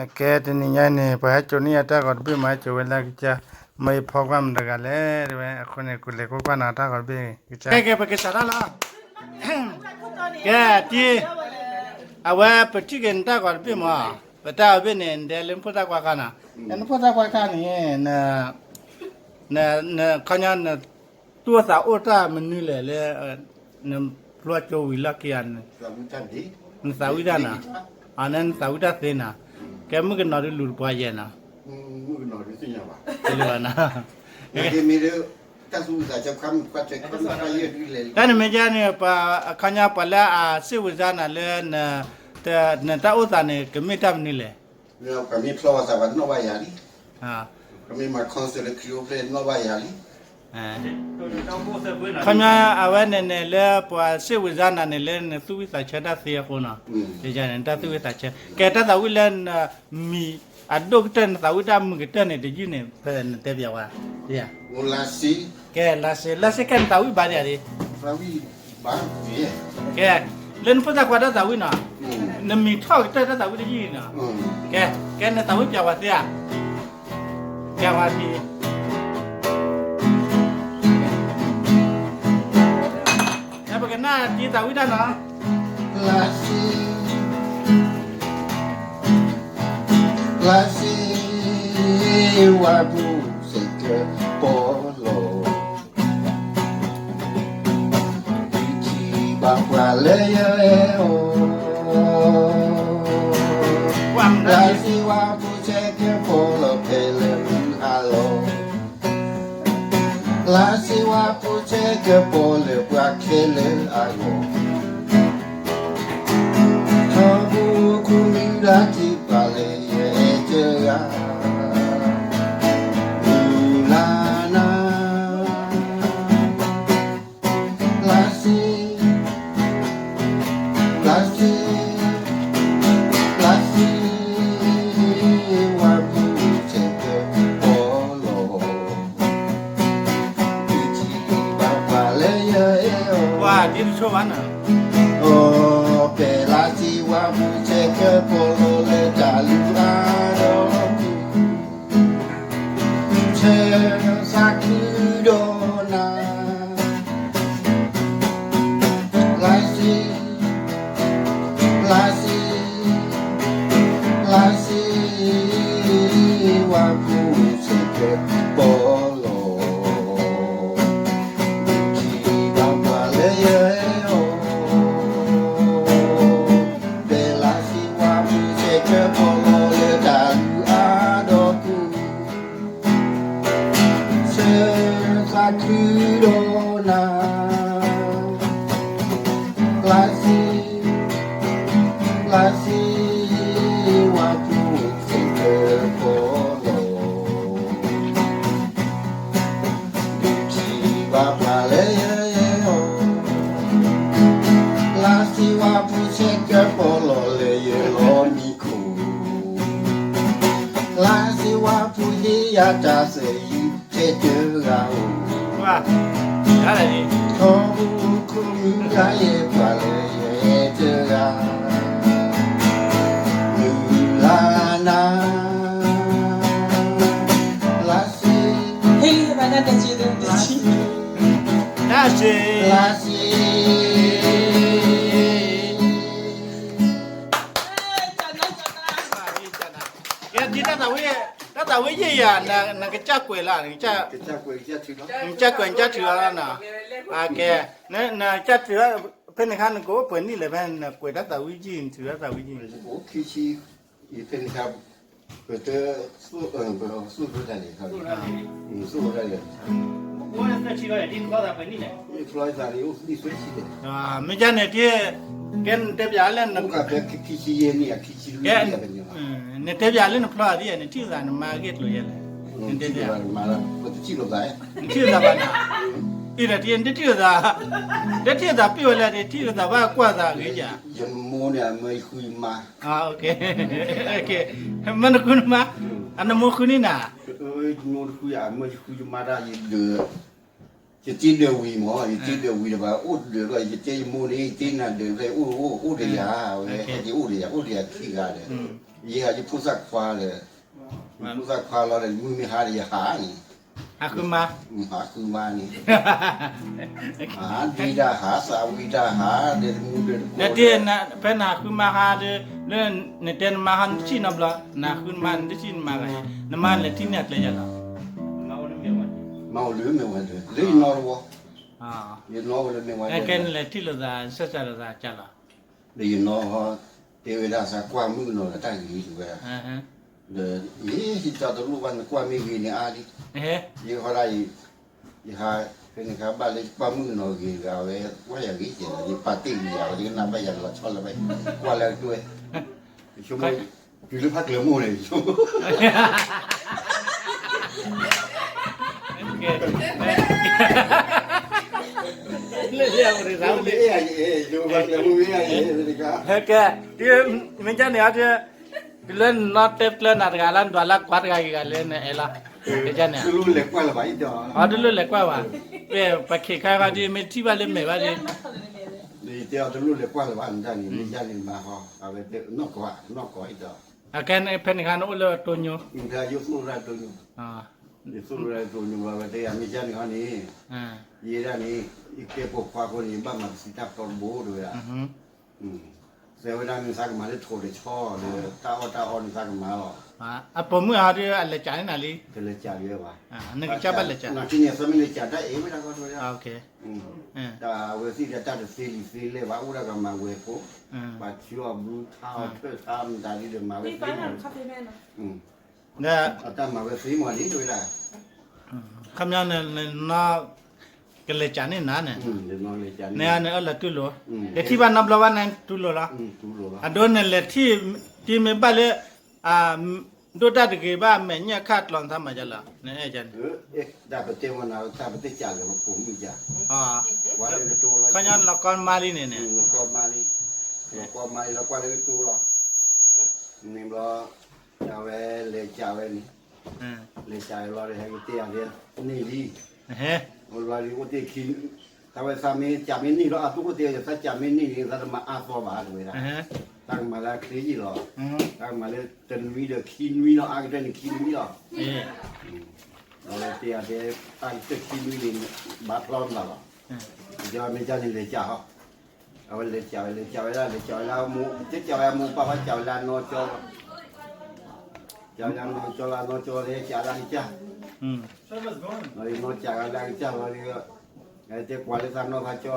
အကဲ တနံၤညါန့ၣ် ပှၤဟဲစိာ်န့ၢ်ယၤတၢ်ဂီၤတဘ့ၣ်မး ဟဲစိာ်ဝဲလၢကစၢ် မ့ၢ်ယဖီကွၢ်မတဂၤလဲၣ် တဲဝဲ အဃိန့ၣ် ကူၣ်လဲၤကွၢ်ကွၢ်နီၤ တၢ်ဂီၤတဘ့ၣ်ကစၢ် ကဲ ကဲ ပကစးထီၣ်လီၤ ကဲ တံ အဝဲပထံၣ်က့ၤနတၢ်ဂီၤတဘ့ၣ်မး ပတၢ်ဂီၤတဘ့ၣ်န့ၣ် နဒဲလၢနဖိသၣ်ခွါခါနီၤ နဖိသၣ်ခွါခါန့ၣ် နခီညီ နသူၣ်အိၣ်သးအိၣ်တၢ်မနုၤလဲၣ်လၢ နဖျီကၠိဝံၤလီၢ်ခံဂၤန့ၣ် နသးဝံၣ်တၢ်နီၤ နသးဝံၣ်တၢ်သ့နီၤ ကဲမုၣ်ကနီၤဒုးလူၤတပှၤယဲၢ်နီၤ တလၢၤဘၣ်နီၤ တၢ်နမ့ၢ်ကန့ၣ် ပှၤခီညီပှၤလၢအစ့ၣ်ဝံၤစါနၤလၢ နတၢ်အိၣ်သးန့ၣ် ကမ့ၢ်တၢ်မနုၤလဲၣ် ပမ့ၢ်ဖျီဘၣ်သးဘၣ်နီၣ်ဘၣ်ယၤလံ ပမ့ၢ်မၤ concert လၢခရံာ်အိၣ်ဖျဲၣ်နီၣ်ဘၣ်ယၤလံ ခီညီအဝဲန့ၣ်န့ၣ်လၢပှၤစ့ၣ်ဝံၤစါနၤန့ၣ်လၢနသူၣ်ဝံၣ်သးဆၢတၢ်သ့အဃိနီၤ တၢ်သူၣ်ဝံၣ်သးဆၢ ကဲတၢ်သးဝံၣ်လၢနမံၤအဒိၣ်ကတၢၢ် နသးဝံၣ်တၢ်မုာ်ကတၢၢ်န့ၣ် တယုၢ်န့ၣ် ဖဲနတဲပျးဝဲ ကဲ လါစ့ လါစ့ကဲနသးဝံၣ်ဘၣ်ဒ်ယၤဒ် ကဲ လၢနဖိသၣ်ခွါတၢ်သးဝံၣ်နီၤ နမံၤထီၣ်ကတၢၢ်တၢ်သးဝံၣ်တယုၢ်နီၤ ကဲ ကဲနသးဝံၣ်ပျးဝဲသ့ဧါ ကဲဝဲဖံ ပကနၣ်တံသးဝံၣ်တၢ်နီၤ လါစ့ လါစ့ ဝၤပူၤစဲးကပီၤလီၤ ဒုးထံၣ်ဘၣ်ပှၤလၢယအဲၣ်အီၤ လါစ့ဝၤပူၤစဲးကပီၤလီၤဖဲလဲၣ်မုၢ်ဟါလီၤ လါစ့ဝၤပူၤစဲးကပီၤလၢပှၤခဲလၢာ်အဂီၢ် ထီဘိခိၣ်မုၢ်လၢ်ထံပှၤလၢယအဲၣ်တဂၤ မုၢ်လၢ်နၤ လါစ့ လါစ့ လါစ့ ဝၤပူၤစဲးကပီၤလီၤ ဒုးထံၣ်ဘၣ်ပှၤလၢယအဲၣ်အီၤ ပှၤဒ်တဆိဘၣ်နၤ အိၣ်ဖဲလါစ့ဝၤပူၤစဲးကပီၤလီၤလၢတၢ်လူၤအါဒီး ဆၢသးခုဒီးနၤ လါစ့ လါစ့ လါစ့ ဝၤပူၤစဲးကပီၤလီၤ ဒုးထံၣ်ဘၣ်ပှၤလၢယအဲၣ်အီၤ ဖဲလါစ့ဝၤပူၤစဲးကပီၤလီၤလၢတၢ်လူၤအါဒီး ဆၢသးခုဒီးနၤ လါစ့ လါစ့ ဝၤပူၤစဲးကပီၤလီၤ ဒုးထံၣ်ဘၣ်ပှၤလၢယအဲၣ်အီၤ လါစ့ဝၤပူၤစဲးကပီၤလီၤလၢယလီၤမံခိၣ် လါစ့ဝၤပူၤဟ့ၣ်ယၤတၢ်ဆၢယံၤ ထဲတဂၤဧိၤ ထီဘိခိၣ်မုၢ်လၢ်ယဲၢ်ပှၤလၢယအဲၣ်တဂၤ မုၢ်လၢ်နၤ လါစ့ ဟ့ၣ်ယၤတၢ်ဆၢယံၤ တၢ်ဆၢ လါစ့ ကဲဒ်တၢ်သးဝံၣ် တၢ်သးဝံၣ်ယံာ်ယၤ နကစၢ်ကွဲးလီၤ နကစၢ်ကွဲး နကစၢ်ထုးလီၤနီၤ ကဲ နကစၢ်ထုး ဖဲန့ၣ်ခါနကအိၣ်ပှဲၤနံၣ်လဲၣ် ဖဲနကွဲးတၢ်သးဝံၣ်ယံာ် နထုးတၢ်သးဝံၣ်ယံာ် အိၣ်ခံဆံ ဖဲန့ၣ်ခါ ပတ သိၣ်တၢ်န့ၣ် သိၣ်တၢ်န့ၣ် ဖျီသးန့ၣ် အိၣ်သၢဆံန့ၣ် မ့ၢ်ကန့ၣ် ကဲနတဲပျးလၢ အိၣ်ကဖဲခံဆံယဲၢ်နံၣ် ခံဆံလွံၢ်နံၣ် နတဲပျးလၢနဖျီသးဒ်ယဲ နထံၣ်လိာ်သး နမၤဂ့ၢ်ကျိၤယဲလဲၣ် နတဲပျး နထံၣ်လိာ်သး နထံၣ်လိာ်သးဘၣ်နၤ အံၤဒီးတထံၣ်လိာ်သး တထံၣ်လိာ်သးပ့ၢ်ဝဲလၢ တထံၣ်လိာ်သးဘၣ်ကွၢ်သးဂ့ၤယၤ ယမိၢ်န့ၣ် အမၢယဃုယမါ မၢနဃုနမါ အနမိၢ်ဃုန့ၢ်နၤ ယတ့ဒၢးဝံၤမး ယတ့ဒၢးဝံၤတဘၣ် အိၣ်ဒၢးဒီး ယတဲယမိၢ်န့ၣ် ယတ့နၤဒၢးဖဲအိၣ်အိၣ်အိၣ်ဒီးယၤ ဝဲ ယအိၣ်ဒီးယၤ အိၣ်ဒီးယၤခံဂၤဒီး ယဲယဖိသၣ်ခွါဒီး, ယဖိသၣ်ခွါလီၤဒီး မုၢ်မ့ၢ်ဟါဒီးယဟးန့ၣ်, ဟးဃုမါ, ဟးဃုမါန့ၣ်, ဟးဒံးတၢ်ဟးသးဝံတၢ်ဟးဒီးတမူဒီးတကိးဒီး, ဖဲနဟးဃုမါဟါဒီး, လၢနတဲနမါဟါနတဆံၣ်နီတဘျီ, နဟးဃုနမါနတဆံၣ်နမါဂၤ, နမါလဲၤထံၣ်န့ၢ်အကျဲယၤလီၤ, မ့ၢ်အိၣ်လၢမ့ၢ်ဝဲ, လၢယနီတဝီ, ယနီအိၣ်လၢမ့ၢ်ဝဲ, ကဲနလဲၤထံၣ်လိာ်သး ဆၢစၢ်လိာ်သးကၢ်လီၤ ဒီးယနီၢ်ဟီ, တဲဝဲဒၣ်သးကွၢ်မုၣ်ကနီၤလၢတၢ်ဂ့ၤတဝဲဒၣ်, ဒီး, ယဟံးတၢ်တလိၣ်ဘၣ်နကွၢ်မ့ၢ်ဂ့ၤန့ၣ်အါလံ, ယဟီဒၣ်အံၤ, ယဟး, ဖဲန့ၣ်ခါဘၣ်လၢကွၢ်မုၣ်ကနီၤဂ့ၤဒီး အဝဲကွၢ်ယၤဂ့ၤကဲးဒီး ယပာ်တ့ၢ်ဂ့ၤယၤဝဲ ယကနၣ်ဘၣ်ယၤလီၤဆီလၢၤဘၣ်, ကွၢ်လၢကတွဲ, ယဆိကမိၣ်, တုၤလၢဖးကျၢၤမိၢ်န့ၣ်, ကဲ, မ့ၢ်ကန့ၣ်အီၤ, တုၤလၢနနီၢ်တဲကျၢၤနၤတဂၤလၢနဒွးလၢကွၢ်တဂၤဂ့ၤဂၤလၢနအဲၣ်လီၤ, တကန့ၣ်, တလိၣ်လဲၤကွၢ်လၢၤဘၣ်အံၤဒီး, အီၤတလိၣ်လဲၤကွၢ်ဘၣ်, ပပခဲခါခီဒ်မ့ၢ်ထံၣ်ဘၣ်လၢမဲာ်ဘၣ်ဒ်, ယတဲအီၤတလိၣ်လဲၤကွၢ်လၢၤဘၣ်န့ၣ်ဒၣ်န့ၣ် မ့ၢ်ယါန့ၣ်မၤဟီ, အဝဲနီၢ်ကီၢ်, နီၢ်ကီၢ်အံၤဒီး, အကဲဖဲန့ၣ်ခါနအိၣ်လၢတိညိ, ယသိၣ်ရၢတိညိ, ယသိၣ်ရၢတိညိဘျီဝဲတဲယၤ မ့ၢ်ယါန့ၣ်ဟီန့ၣ်, ယဲဒၣ်န့ၣ်, ယကဲပိာ်ခွါဃိန့ၣ် ယဘၣ်မၤပစံးတၢ်ဖျီတဘိတဝဲဒၣ် စဲဝဲဒၣ်န့ၣ် သးကမၤလၢထိးတဆီဒီး တၢ်အီၣ်တၢ်အီန့ၣ် သးကမၤလီၤ, အပိာ်မုၣ်အီၤဒီးအလဲၤကးန့ၢ်နၤလံ, တလဲၤကးလၢၤဘၣ်, နကစၢ်ဘၣ်လဲၤကး, နာ်က့န့ၣ် သးမ့ၢ်လဲၤကးတၢ်အဲၣ်ဝဲဒၣ်ဃီတဝဲဒၣ်, တၢ်အဝဲသ့ၣ်ဒီးတၢ်တသ့လံၤသ့လဲၣ်ဘၣ် အိၣ်ဒၣ်ကမၤဝဲဖိ, ပှၤဆူအဘျုးထါအီၤထၢၣ်ထါမတၤဒ်ဒီးမၤဝဲသ့မးလံ, အတၢ်မၤဝဲသ့မးလံတဝဲဒၣ် ခီပညီန့ၣ် နနီၢ်ကလဲၤကးန့ၢ်နၤန့ၣ်, န့ၣ်အန့ၣ်အၢၣ်လီၤတူၢ်လိာ်, ယထံၣ်ဘၣ်နီတဘျီဘၣ်န့ၣ်တူၢ်လိာ်လီၤ, အဒိန့ၣ်လဲၤထံၣ်, တမ့ၢ်ဘၣ်လၢ, ဒိၣ်တၢ်တဂ့ၤဘၣ် မဲာ်ညါခါကျီနသးမၤယါလီၤ, နအဲၣ်ယါန့ၣ်, တၢ်ပတဲမနၤ တၢ်ပတဲကးလၢပိာ်မုၣ်ယါ, ခီပညီလီၤကီမါလံန့ၣ်န့ၣ်, လီၤကီမါလံ, လီၤကီမါလံ လီၤကွၢ်လၢကတိၤလီၤ, န့ၣ်ဘျီ, အဝဲလဲၤကးဝဲန့ၣ် လဲၤကးဝဲလီၤဒီး ဟဲကတဲယၤဒ်န့ၣ်လံ, လီၤဒ်အိၣ်တ့ၢ်ခံ, တၢ်ဝဲသးမ့ၢ်ကးမ့ၢ်န့ၢ်လီၤ အသိးအိၣ်တ့ၢ် သးကးမ့ၢ်န့ၢ်န့ၣ် သးတမၤအါသီဘၣ်တဝဲဒၣ်, တၢ်ကမၤလၢအချ့ယံာ်လီၤ, တၢ်ကမၤလၢတနွံဒီးခံနွံလီၤ အါကတၢၢ်န့ၣ်ခံနွံလီၤ, လီၤတဲယၤတဲ, အါကတၢၢ်ခံနွံန့ၣ်, ဘၣ်ဖျီမးလီၤ, မ့ၢ်ကန့ၣ်လဲၤကးဟီ, အဝဲလဲၤကးဝဲ လဲၤကးဝဲဒၣ် လဲၤကးဝဲလၢအမိၢ် တဲကးဝဲအမိၢ်ပၢ်ဘၣ် ကးဝဲလၢအနီၢ်ကၠီလီၤ, ကးဝဲလၢအနီၢ်ကၠီလီၤ အနီၢ်ကၠီလီၤ တဲကးလၢအကစၢ်, လီၤနီၢ်ကးဝဲလၢအကစၢ်လီၤဒီး, တဲကွၢ်လၢသးနီၢ်သးကၠီလီၤ တၢ်မ့ၢ်အဲၣ်ဒီးအဲၣ်လီၤ, အနီၢ်ကၠီဒီးတဲဒီး သရၣ်တဂၤဒီးကွၢ်ဒီးဂ့ၤက့ၤ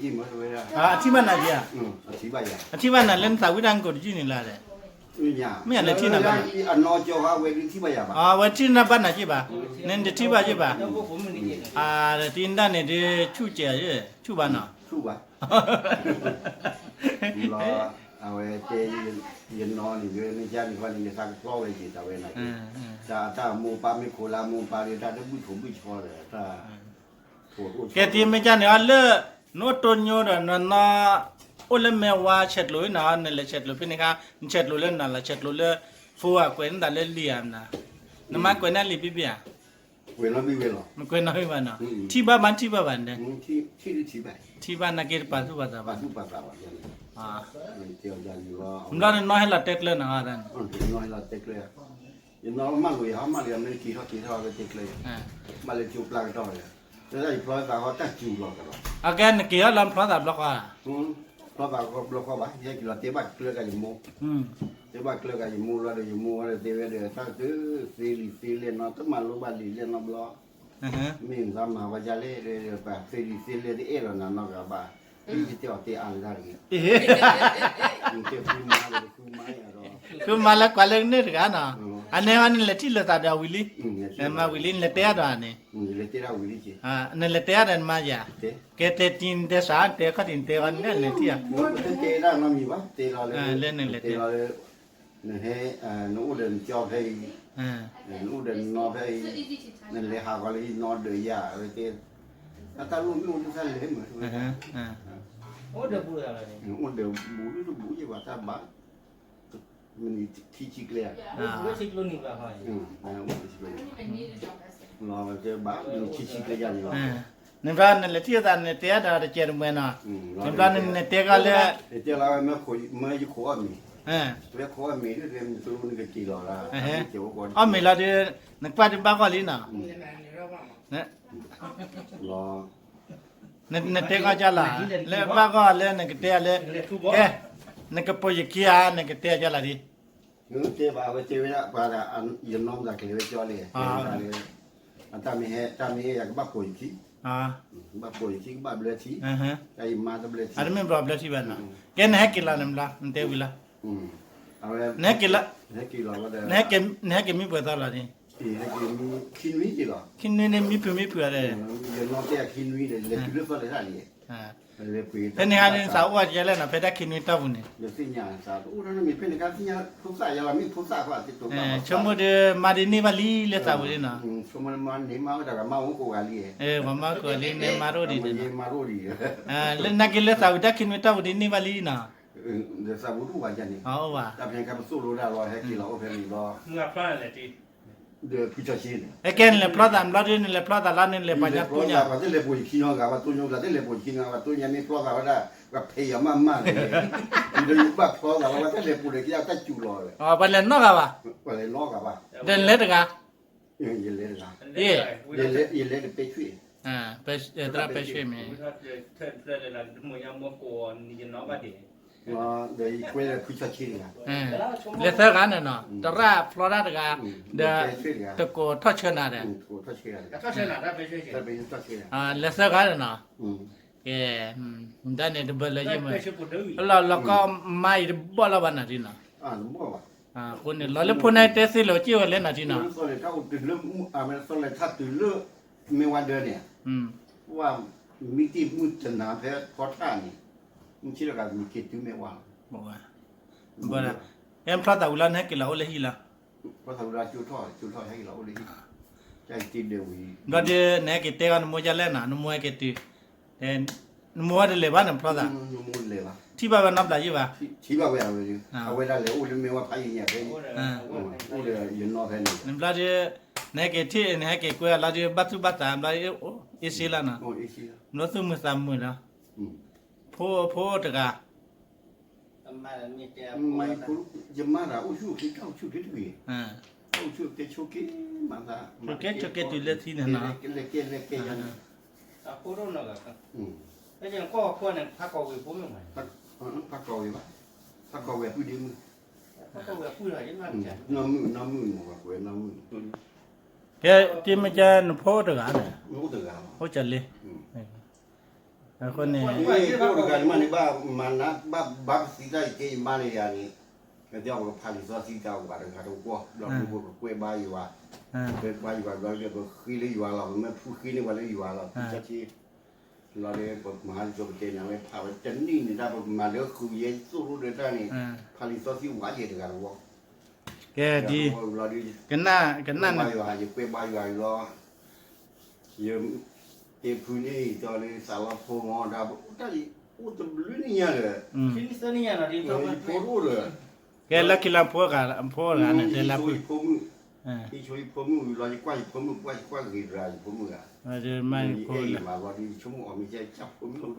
မ့ၢ်တဝဲဒၣ်, အထံၣ်ဘၣ်နၤက့ၤဧါ, အထံၣ်ဘၣ်ယၤ, အထံၣ်ဘၣ်နၤလၢနသးဝံၣ်တၢ်ကိးတယုၢ်န့ၣ်လၢ်ဒီး မ့ၢ်ယၤလၢထံၣ်နၤဘၣ်, အနီၢ်ကၠီအဝဲဒုးထံၣ်ဘၣ်ယၤဘၣ်, အဝဲထံၣ်နၤဘၣ်နၤက့ၤဘၣ်, နတထံၣ်ဘၣ်က့ၤဘၣ်, တံဒၣ်န့ၣ်ဒုးဆူၣ်ကဲး, ဆူၣ်ဘၣ်နီၤ, ဆူၣ်ဘၣ်, လီၤ, အဝဲတဲ, ယနီၢ်န့ၣ် မ့ၢ်ကန့ၣ်ဃီန့ၣ် ယသးကဖျီဝဲက့ၤတၢ်ဝဲန့ၣ်, တၢ်တၢ်မိၢ်ပၢ်မ့ၢ်ခိးလၢအမိၢ်ပၢ်ဒီး တၢ်တဘုၣ်ထိးဘုၣ်ဆီဒီး တၢ် ကဲတံမ့ၢ်ကန့ၣ်အီၤလၢ, နအိၣ်တိညိဒီးနနီၢ်, အိၣ်လၢမဲာ်ဝါဆဲးကျိးနၤ နလဲၤဆဲးကျိးဖဲန့ၣ်ခါ, နဆဲးကျိးလၢနၤလီၤ ဆဲးကျိးလၢ, ဖိဧါ ကွဲးနသးလၢလံာ်ဧါမနၤ, နမါကွဲးနၤလံာ်ဘံၣ်ဘံၣ်ဧါ, ကွဲးနီၣ်ဘံၣ်ဝဲလီၤ, မကွဲးနီၣ်ဘံၣ်ဘၣ်နီၤ, ထံၣ်ဘၣ်မးထံၣ်ဘၣ်ဘၣ်န့ၣ်, ထံၣ်ဘၣ်နာ်က့တပာ်သူၣ်ပာ်သးဘၣ်, ဘျီနနီၢ်ဟဲလီၤတဲကျၢၤနၤအီၤ, ယနီၢ်မၤလိာ်ယၤ ဟီမၤလိာ်ယၤ မ့ၢ်က့ၤထီၣ်က့ၤထီၣ်ဝဲတဲကျၢၤယၤ, ဘၣ်လၢကၠိပျၢ်ကတီၢ်ဒီး, လၢတၢ်ယဖျီသးဟီတၢ်စူၤလီၤကဒီး, အကဲနက့ၤအီၤလီၤဖျီသးဘျီဃီ, ဖျီသးဘျီဃီဘၣ် ယဟဲက့ၤလီၤတဲဘၣ်ကျၢၤကဒီးယမိၢ်, တဲဘၣ်ကျၢၤကဒီးယမိၢ်လီၤဒီးယမိၢ်ဝဲဒီးတဲဝဲဒီး တၢ်တသ့လံာ်သ့လဲၢ်နီၤ တမၤလိဘၣ်လံာ်လဲၢ်နီတဘျီ, မ့ၢ်နသးမၤဝဲဒ်လဲၣ်, ပှၤသ့လံာ်သ့လဲၢ်တအဲၣ်လီၤနၤနီတဂၤဘၣ်, ဒ်ယတဲအီၤတဲအါလၢတၢ်တဂ့ၤ, နတဲဃုမါဒီးဃုမါယၤဒီး, ဃုမါလၢကွၢ်လၢကန့ၢ်တဂၤနီၤ, အန့ၣ်ဟီန့ၣ်လဲၤထံၣ်လိာ်သးဒီးဝံၤလံ, မၤဝံၤလံ နလဲၤတဲအါဒီးန့ၣ်, လဲၤတဲဒၣ်ဝံၤလံက့ၤ, နလဲၤတဲအါဒီးနမါယၤ, ကဲတဲတံၤနတဲစး နတဲခီၣ်တံၤ နတဲဃီန့ၣ်လဲၤထံၣ်ဧါ, တဲဒၣ်နီတမံၤဘၣ် တဲလီၤလၢ, တဲလီၤလၢ နဟဲ, နအိၣ်ဒီးနကၠီဖဲအံၤ, နအိၣ်ဒီးနနီၢ်ဖဲအံၤ, နလဲၤဟးဂီၤလၢယနီၢ်ဒီးယၤ အဝဲတဲ, အတၢ်လိၣ်မ့ၢ်အိၣ်ဒ်တၢ်လဲၤမုာ်, အိၣ်ဒီးဘူးတဘူးယဘၣ်တၢ်ဘၣ်, မနံၤထံဆံကျဲဧါ, လီၤတဲဘၣ် မနံၤထံဆံကျဲယၤန့ၣ်လီၤ, နဘျီနလဲၤထံၣ်အသးနတဲဒီးတကဲးတမှဲၤနီၤ, နဘျီနတဲကီးလၢ, တဲလီၤဝဲမ့ၢ်ယခိၣ်အီၣ်မ့ၤ, မ့ၢ်ယခိၣ်အီၣ်မ့ၤဒ်မ့ၢ်တလိနကက့ၤလီၤလၢ, အီၣ်မ့ၤလီၤဒီး, နကွၢ်တဘၣ်ဂီၢ်လံနီၤ, နတဲကီးကၢ်လီၤ, လၢဘၣ်ဂီၢ်လၢနကတဲလၢ, ကဲ, နကပိာ်ယခံဧါ နကတဲကၢ်လီၤဒ် တဲဘၣ်ဝဲတဲဝဲဒၣ်ပှၤဒၣ်, ယနီၢ်မတၤကျဲၤဝဲကၠီလံ, တၢ်မ့ၢ်ဟဲ တၢ်မ့ၢ်ဟဲယကဘၣ်ပိာ်ယခံ, ဘၣ်ပိာ်ယခံ ကဘၣ်ဘျၢထံ, တၢ်ယမါတဘျၢထံ, အတမ့ၢ်ဘျီဘျၢထံဘၣ်နီၤ, ကဲနဟဲက့ၤလီၤန့ၣ်ဘျီ နတဲဝံၤလီၤ, နဟဲက့ၤလီၤ, နဟဲက့ၤမံပှဲၤသီလီၤန့ၣ်, ခံနွံန့ၣ်မံဖုးမံဖုးဧါ, ယနီၢ်တဲခံနွံဒီး လဲၤတုၤလၢသီလဲၤထီၣ်လံ ဖဲန့ၣ်ဟါန့ၣ် သးအိၣ်ကဲလဲၣ်နီၤ ဖဲတၢ်ခံနွံတီၢ်ပူၤန့ၣ်, သ့ၣ်ညါသးတအိၣ်နီတမံၤ ဖဲန့ၣ်ခါသ့ၣ်ညါဖိသၣ်ယါလီၤ မ့ၢ်ဖိသၣ်ဃီသ့ၣ်တိာ်ဘၣ်, ဆိကမိၣ်ဒီးမါဒ်န့ၢ်ဘၣ်လံလၢသးပူၤန့ၣ်နီၤ, ဆိကမိၣ်မါန့ၢ်မါဝဲတဂၤမါအိၣ်ကိးဂၤလံ, ပှၤမါအိၣ်ကိးဂၤလံန့ၣ် မါတအိၣ်ဒံးန့ၣ်, မါတအိၣ်ဒံး, လၢနာ်က့လၢသးပူၤတၢ်ခံနွံတီၢ်ပူၤဒ်န့ၢ်ဘၣ်လံနီၤ, သးပူၤတအိၣ်ဘၣ်ယါန့ၣ်, တၢ်ဖဲန့ၣ်ခါပသိၣ်လိဒၣ်လီၤ ဟဲက့ၤလီၤအိၣ်ဖဲန့ၣ်လီၤ ဒီးဖုဆီဆ့န့ၣ်, အကဲနလဲၤဖျီသးဘျီဒ်နလဲၤဖျီသးလီၤန့ၣ် နလဲၤပှၤညါတိၢ်ညါ, ပှၤတလဲၤပိာ်ယခံနီတဂၤ ပှၤတိၢ်ညါ ပှၤတလဲၤပိာ်ယခံနီတဂၤ ပှၤတိၢ်ညါမ့ၢ်ဖျီသးဝဲဒၣ်, ပှၤဖဲးယၤမးမးန့ၣ်, ဒီးယဘၣ်ဖျီသးလီၤ ပှၤတလဲၤပိာ်ဒီးကယၢ်တၢ်စူၤလီၤဝဲ, ပှၤလဲၤနီတဂၤဘၣ်, ပှၤလဲၤနီတဂၤဘၣ်, ဒီးနလဲၤတဂၤ, ယလဲၤတဂၤ, ယလဲၤတပဲဆွ့ၣ်, သရၣ်ပဲဆွ့ၣ်မ့ၢ် ဒီးယကွဲလၢဖုဆီဆ့တဂၤ, လဲၤသၢဂၤန့ၣ်နီၤ သရၣ်ဖျီတၢ်တဂၤ, ဒီးတကိးထီၣ်ဆၢနၤဒီး, လဲၤသၢဂၤန့ၣ်နီၤ, ကဲ, ဒ်န့ၣ်တဘၢလၢယမ့ၢ်, လီၤလီၤကီမါအံၤတဘီၣ်လီၤဘၣ်နၤဒ်နီၤ, အဃိန့ၣ် လီၤလၢဖိန့ၣ်တဲသ့လၢၤက့ၤဝဲလၢနၤဒ်နီၤ, သီလဲၤထါတုၤလၢ, သီလဲၤထါတုၤလၢ, မ့ၢ်ဝဲဒၢန့ၣ်, ဝဲမံတ့ၢ်မုၢ်တနၤဖဲဖီထၣ်န့ၣ်, မုၢ်ဆ့ၣ်တဂၤမံက့ၤတုၤမ့ၢ်ဝဲလီၤ, ဘၣ်, ကဲဖျီသးဝံၤလီၤ နဟဲက့ၤလီၤအိၣ်လၢဟံၣ်လီၤ, ဖျီသးဝံၤလီၤကၠိထီၣ် ကၠိထီၣ်ဟဲက့ၤလီၤအိၣ်လၢဟံၣ်, တၢ်အံၤတ့ဒၢးဝံၤ, ဘျီဒ်နဟဲက့ၤတဲဂီၤနမိၢ်ယါလဲၣ်နီၤ နမိၢ်ဟဲက့ၤတုၤ, နမိၢ်ဝဲတလဲၤဘၣ်န့ၣ်ဖျီသး, ထံၣ်ဘၣ်ဝဲနီတဘျီယံၤဘၣ်, ထံၣ်ဘၣ်ဝဲအဝဲ, အဝဲဒၣ်လဲၤအိၣ်လၢမ့ၢ်ဝဲဖးယံၤညါဖဲန့ၣ်, အိၣ်ဒီးယနီၢ်ဖဲန့ၣ်, ဘျီဒ်, နဟဲက့ၤထံၣ် နဟဲက့ၤကွဲအလီၤဒ်ဘၣ်သူၣ်ဘၣ်သးဘျီဒ်, အ့ၣ်စ့လီၤနီၤ, ဘျီသူၣ်မုာ်သးမုာ်လီၤ, ဖိဖိတဂၤ မ့ၢ်ဖိ, ယမါတဂၤအိၣ်ဆူၣ်အိၣ်ချ့ တၢ်အိၣ်ဆူၣ်ချ့တဂ့ၤ, တၢ်အိၣ်ဆူၣ်အိၣ်ချ့ဆိက့ၤမၤသး, ဆိက့ၤဆိက့ၤတုၤလၢထံန့ၣ်နီၤ, လဲၤကဲလဲၤကဲယါန့ၣ်, အဖိဒိၣ်နီၢ်ဂၤ, ဖဲန့ၣ်ကီၢ်ဖီန့ၣ် ဖးကီၢ်ဝ့ၢ်ဖိမ့ၢ်မး, ဖးကီၢ်ဝ့ၢ်ဘၣ်, ဖးကီၢ်ဝ့ၢ်အပုၢ်ဒ့မုၣ်, ဖးကီၢ်ဝ့ၢ်အပုၢ်ဒီး, နီၢ်မုၣ်နီၢ်မုၣ်မ့ၢ်ဝဲနီၢ်မုၣ်, ကဲ, တမ့ၢ်ကဲနဖိအိၣ်တဂၤန့ၣ်, အိၣ်ကလ့ အဃိန့ၣ်, အိၣ်တဂၤန့ၣ်မးန့ၣ် ဘၣ်မၤနး ဘၣ်ဘါပသံတၢ်ယကဲယမါန့ၣ်ယၤန့ၣ်, ကဲပကဖးလံာ်စီဆှံတၢ်အိၣ်ဘၣ်တဂၤတဝီ, ဘျီဒ်ပကကွဲးဘါယွၤ, ကွဲးဘါယွၤဘျီဒီး ပဃ့လၢယွၤလီၤ, ပမ့ၢ်ဖုဃ့န့ၢ်ပှၤလၢယွၤလီၤ, ဖုဆီဆ့, ဘျီဒီးပမၤလံာ်စီဆှံပတဲန့ၣ် အဝဲဖးဝဲတနံၣ်န့ၣ် တၢ်ပကမၤလၢဃုာ်ယဲသိၣ်လိဒီးတၢ်န့ၣ်, ဖးလံာ်စီဆှံဝဲယဲၢ်တဂၤတဝီ, ကဲဒ်, ကနၣ်, ကနၣ်န့ၣ်, ယကွဲးဘါယွၤလီၤ ယ, တဲဖုန့ၣ် ယတဲလၢသးလီၤဖိမီၤ တၢ်အိၣ်တဘျုးနံၣ်ညါဒီး, ယဖိတအိၣ်ဒီး, ကဲလၢခံလၢဖိဂၤ, ဖိဂၤန့ၣ် တဲလၢဖု, ယဆိယဖိမုၣ်, ယဆိယဖိမုၣ်လီၤ ယကွၢ်ယဖိမုၣ် ကွၢ်ယကွၢ်ဂ့ၤတဂၤ ယဖိမုၣ်ဂၤ, မ့ၢ်ယအဲၣ်ယမၤလီၤဒီး ယဆိကမိၣ်အီၤမ့ၢ်ယဖိမုၣ်,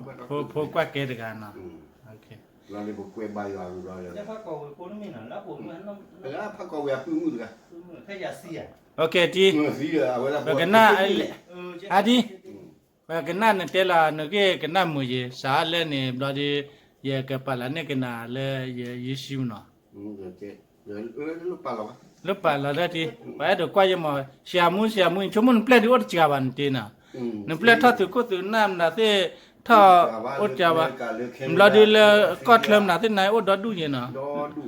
ဖိကွၢ်ကဲတဂၤနီၤ, လီၤဒီးပကွဲးဘါယွၤလီၤ, လၢဖးကီၢ်ဝဲၢ်အပုၢ်မုၣ်တဂၤ, ပကနၣ်, အဒ်, ပကနၣ်နတဲလီၤ နဂ့ၢ်ကနၣ်မုာ်ယဲ စးလၢန့ၣ် ဘျီဒီး ယကပာ်လီၤန့ၢ်ကနၤလၢယ, ယစုနီၤ, လၢပာ်လီၤဒၣ်တံၢ်, ပှၤအဲၣ်ဒိးကွၢ်ယဲမီၤ, ဆရာမုၣ် ဆရာမုၣ် ဆိကမိၣ်နပျဲၢ်ဒုးအိၣ်တစှၤဘၣ်နတ့နီၤ, နပျဲၢ်ထီၣ်သုးခိၣ်သုးနၢ်မနုၤသ့ၣ်, ထီၣ်အိၣ်တစှၤဘၣ်, ဘျီဒုးလၢကီၢ်ချၢမနုၤသ့ၣ်နၤအိၣ်ဒီဒူၣ်ယဲနီၤ,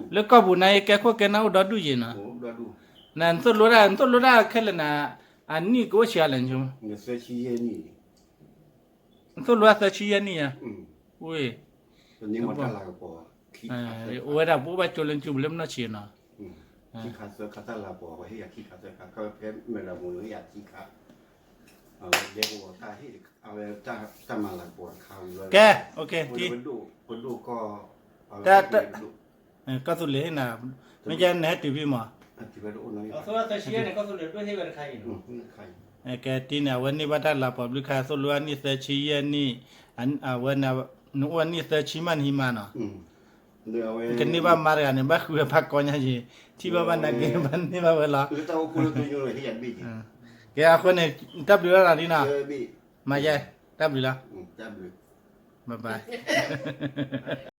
လၢကီၢ်ပူၤနၤအံၤကဲခိၣ်ကဲနၢ်အိၣ်ဒီဒူၣ်ယဲနီၤ, နသိၣ်လိဒၣ် နသိၣ်လိဒၣ်ခဲလၢာ်နၤ, အနံၣ်ကအိၣ်ဆံးလဲၣ်, နသိၣ်လိဒၣ်သၢဆံယဲၢ်နံၣ်ဧါ, အိၣ်, အိၣ်ဝဲဒၣ်ပအိၣ်ဘၣ်ကၠိလၢကၠိပူၤလၢမနီၢ်ဆံးနီၤ, ကဲ, ကီၢ်သူလ့ၤနၤ, မ့ၢ်ကဲနဟဲတုၤဖဲမီၤ, ကီၢ်သူလ့ၤဒိၣ်ဟ့ၣ်ဝဲတခါအံၤ, ကဲတံၢ်န့ၣ် အဝဲန့ၢ်ဘၣ်တၢ်လၤပှၤဘျုးခါ သိၣ်လိအနံၣ်သၢဆံယဲၢ်နံၣ်, အဝဲန့ၣ် နအိၣ်အနံၣ်သၢဆံမးနဟံးမးနီၤ, ကန့ၢ်ဘၣ်မါတဂၤန့ၣ် ဘၣ်ဃုအဖးကီညါယံၤ, ထံၣ်ဘၣ်ဘၣ်နၤက့ၤ ဘၣ်န့ၢ်ဘၣ်ဝဲလီၤ. ကဲအဃိန့ၣ် တၢ်ဘျုးလီၤနၤဒ်နီၤ, မၤယဲ, တၢ်ဘျုးလီၤ, bye bye.